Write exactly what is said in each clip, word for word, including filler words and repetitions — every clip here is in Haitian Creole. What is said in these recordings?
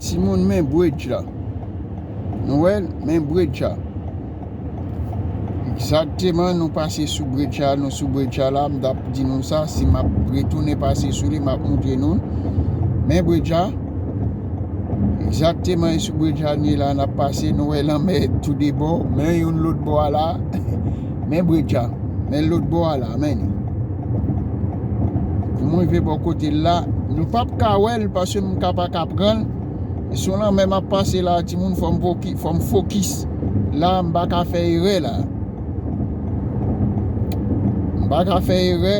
Timoun, men bridge la. Nou wè l? Men bridge la. Egzakteman, nou pase sou bridge la, nou sou bridge la la, m t ap di nou sa, si m ap retounen pase sou li, m ap moutre nou l. Men bridge la. Egzakteman, e sou bridge la n ye la, n ap pase, nou wè lanmè tou de bò, men youn lòt bò a la. Men bridge la. Men lòt bò a la, men li. Pou m rive bò kote l la, nou p ap ka wè l paske m ka pa ka pran l. E sou lanmè m ap pase la, timoun, fò m foki-, fò m fokis. La, m pa ka fè erè la. M pa ka fè erè.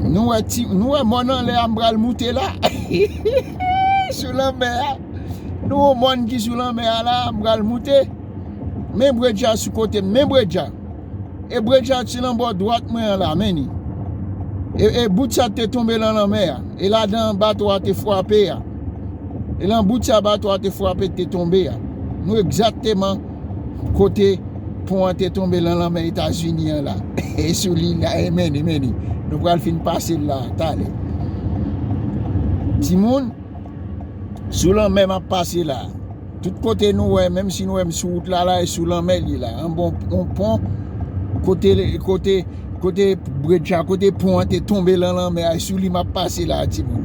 Nou wè ti, nou wè mòn anlè a, m pral moute la. Sou lanmè a. Nou wè mòn ki sou lanmè a la, m pral moute. Men bridge a sou kote m, men bridge a. E bridge a ti nan bò dwat mwen an la, men li. E, e bout sa te tonbe lan lanmè a. E ladan bato a te frape a. E lan bout sa bato a te frape te tonbe a. Nou egzakteman kote pon an te tonbe lan lanmè Etazini an la. E sou li la, e men li, men li. Nou pral fin pase l la, talè. Timoun, sou lanmè m ap pase la. Tout kote nou wè, menm si nou wè m sou wout la, la, e sou lanmè li la. An bon, on pon, kote, kote, kote bridge a, kote pon an te tonbe lan lanmè a, e sou li m ap pase la, timoun.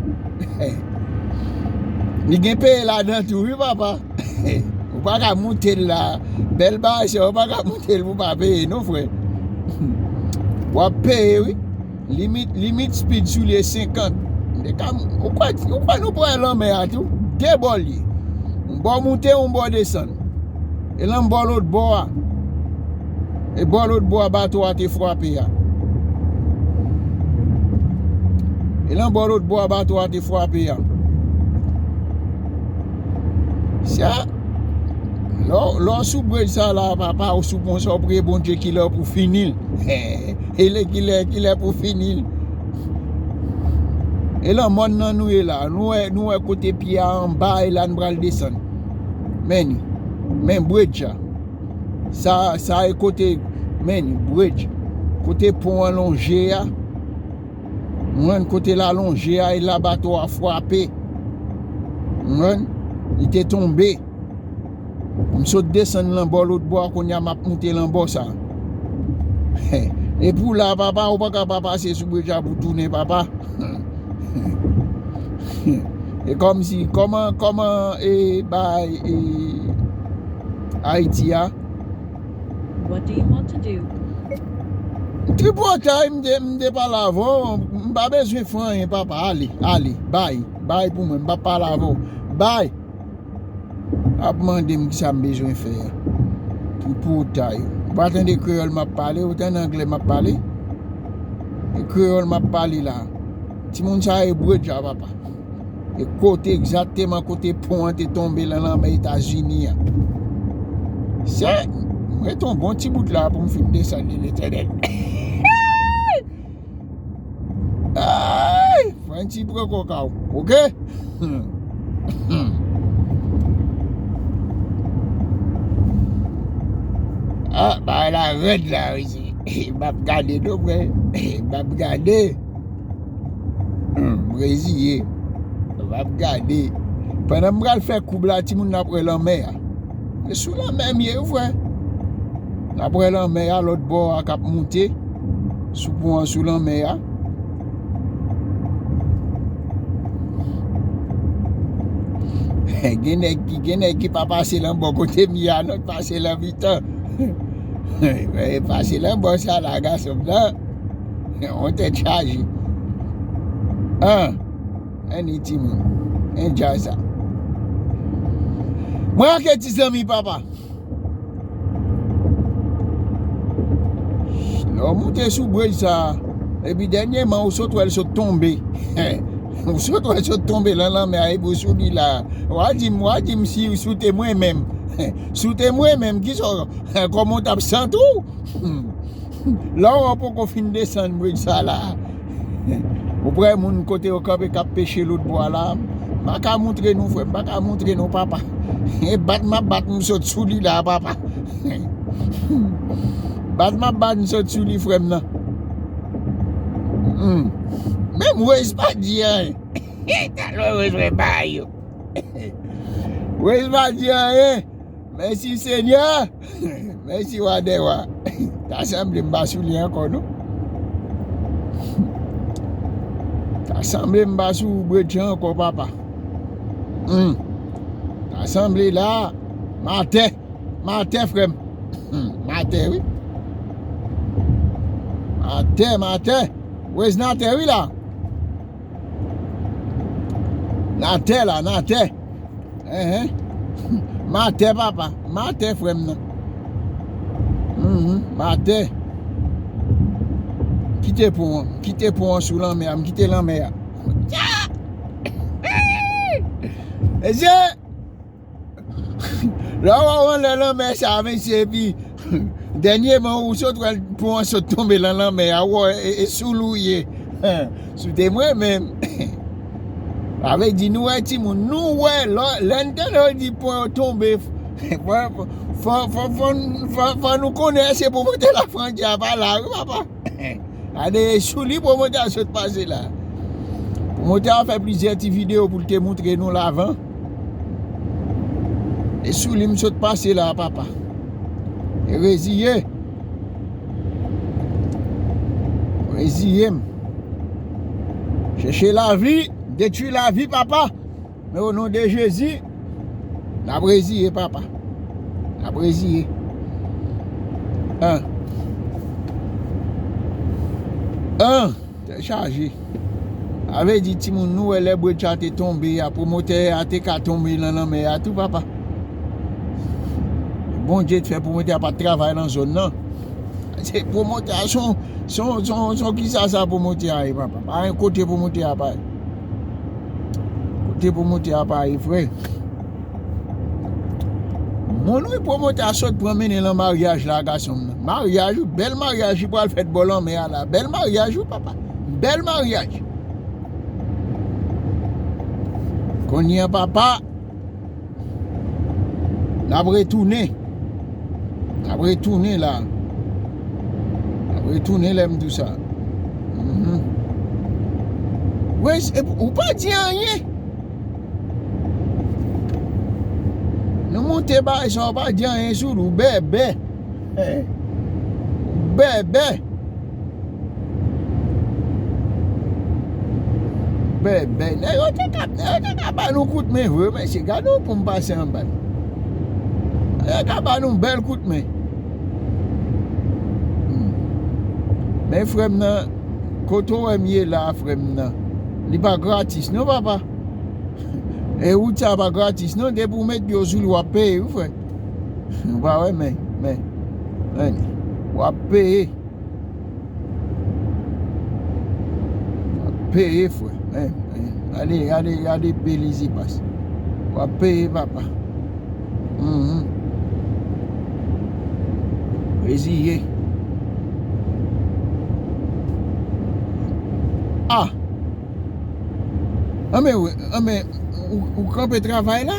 Li gen peye ladan tou, wi, papa. Ou pa ka moute l la. Bèl bagay, se ou pa ka moute l pou pa peye, non, frè. W ap peye, wi. Limit, limit speed sou li e senkant. Ou kwè, ou kwè nou pran lanmè a tou? De bò li ye. Yon bò moute, yon bò desann. E lan bò lòt bò a. E bò lòt bò a bato a te frape a. E lan bò lòt bò a bato a te frape a. Sa, lè w, lè w sou bridge sa la, papa, ou sou pon sa, ou priye Bondye ki lè pou fini l. E lè ki lè, ki lè pou fini l. E lan mòn nan nou ye la, nou wè, nou wè kote pye a anba, e la n pral desann. Men li, men bridge a. Sa, sa e kote, men li, bridge. Kote pon an lonje a. Mwen kote l alonje a, e la bato a frape. Mwen, li te tonbe. M sot desann lan bò lòt bò a, kounye a m ap moute lan bò sa. E pou la, papa, ou pa ka pa pase sou bridge a pou tounen, papa. E kòmsi, kòman, kòman, e, bay, e, Ayiti a? What do you want to do? Tripotay, m te, m te pale avè w, m pa bezwen fè anyen, papa, ale, ale, bay, bay pou mwen, m pa pale avè w, bay. Ap mande m kisa m bezwen fè a. Tripotay. Ou pa tande kreyòl m ap pale, ou tande anglè m ap pale? E kreyòl m ap pale la. Timoun sa e bridge a, papa. E kote egzakteman kote pon an te tonbe lan lanmè Etazini an. Se, m ret yon bon ti bout la pou m fin desann li, Letènèl. Ay, fè yon ti pran koka w, oke? Ah, bagay la rèd la, wi, se, m ap gade non, frè. M ap gade. Hmm, m reziye. M ap gade. Pandan m pral fè koub la, timoun, n ap wè lanmè a. E sou lanmè m ye, wi, frè. N ap wè lanmè a, lòt bò a k ap moute. Sou pon an, sou lanmè a. Gen nèg ki, gen nèg ki pa pase lan bò kote m ye a, non, pase lan mitan. Pase lan bò sa la, gason m nan. On tèt chaje. An, ann timoun. Enjoy sa. Mwen ak ti zanmi papa. Lè w moute sou bridge sa, epi dènyèman ou sot wè l sot tonbe. Ou sot wè l sot tonbe lan lanmè a, epi w sou li la. W a di m, w a di m si, si w te mwen menm. Si w te mwen menm, kisa w, kòman w t ap santi w? Lè w poko fin desann bridge sa la, ou pran moun kote yo kanpe k ap peche lòt bò a la, m pa ka moutre nou, frè, m pa ka moutre nou, papa. E bat m ap bat m sot sou li la, papa. Bat m ap bat m sot sou li, frè m nan. Hmm. Menm Waze pa di anyen. Tèlman Rose pa bay yo. Rose pa di anyen. Mèsi Senyè. Mèsi Wa dè wa. Ta sanble m pa sou li ankò, non. Ta sanble m pa sou bredjan ankò, papa. Hmm. Ta sanble la. M atè. M atè, frè m. Hmm. M atè, wi. M atè, m atè. Rose nan atè, wi, la. Nan atè la, nan atè. Enhen. M atè, papa. M atè, frè m nan. Mhm, m atè. Kite pon an. Kite pon an sou lanmè a. M kite lanmè a. Mesye! Lè w wè w anlè lanmè sa, mesye, epi dènyèman ou sot wè pon an sot tonbe lan lanmè a, wè, e, e sou l ou ye. Si w te mwen menm. Sa vle di nou wè timoun, nou wè, lò, lè n tande yo di pon yo tonbe, fò, fò, fò nou konnen èske pwomotè Lafrantye a pa la, wi, papa. Gade, e sou li pwomotè a sot pase la. Pwomotè a fè plizyè ti videyo pou l te moutre nou l avan. E sou li m sot pase la, papa. E reziye. Reziye m. Chèche lavi, detwi lavi, papa. Men o non de Jezi, n ap reziye, papa. N ap reziye. An. An. Tèt chaje. Sa vle di, timoun, nou wè lè bredja te tonbe a, pwomotè a te ka tonbe nan lanmè a tou, papa. Bondye te fè pwomotè a pa t travay nan zòn nan. Se pwomotè a, se yon, se yon, se yon, se yon kisa sa pwomotè a ye, papa? Pa gen kote pwomotè a pa ye. Kote pwomotè a pa ye, frè. Moun wi, pwomotè a sot pran mennen nan maryaj la, gason m nan. Maryaj wi, bèl maryaj li pral fèt bò lanmè a la. Bèl maryaj wi, papa. Bèl maryaj. Kounye a, papa, n ap retounen. N ap retounen la. N ap retounen lè m di w sa. Mhm. Wes, epi ou pa di anyen. Nou monte bagay sa, ou pa di anyen sou li, ou bèbè. Eh. Bèbè. Bèbè. Nèg yo te ka, nèg yo te ka ba nou kout men vre, mesye. Gade yon pon pase anba. Nèg yo ka ba nou bèl kout men. Hmm. Men frè m nan, kote w wè m ye la, frè m nan, li pa gratis, non, papa. E wout sa pa gratis, non. Depi w met pye w sou li, w ap peye, wi, frè. Ou pa wè, men, men, men, w ap peye. W ap peye, frè. Men, men, gade, gade, gade Belize pase. W ap peye, papa. Mhm. Reziye. Ah! Anben, wi, anben, ou, ou kanpe travay la?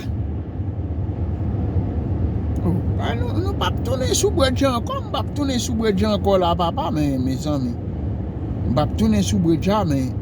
Oh, ah, nou, nou p ap tounen sou bredjan ankò, m p ap tounen sou bredjan ankò la, papa, men, mezanmi. M p ap tounen sou bredjan, men,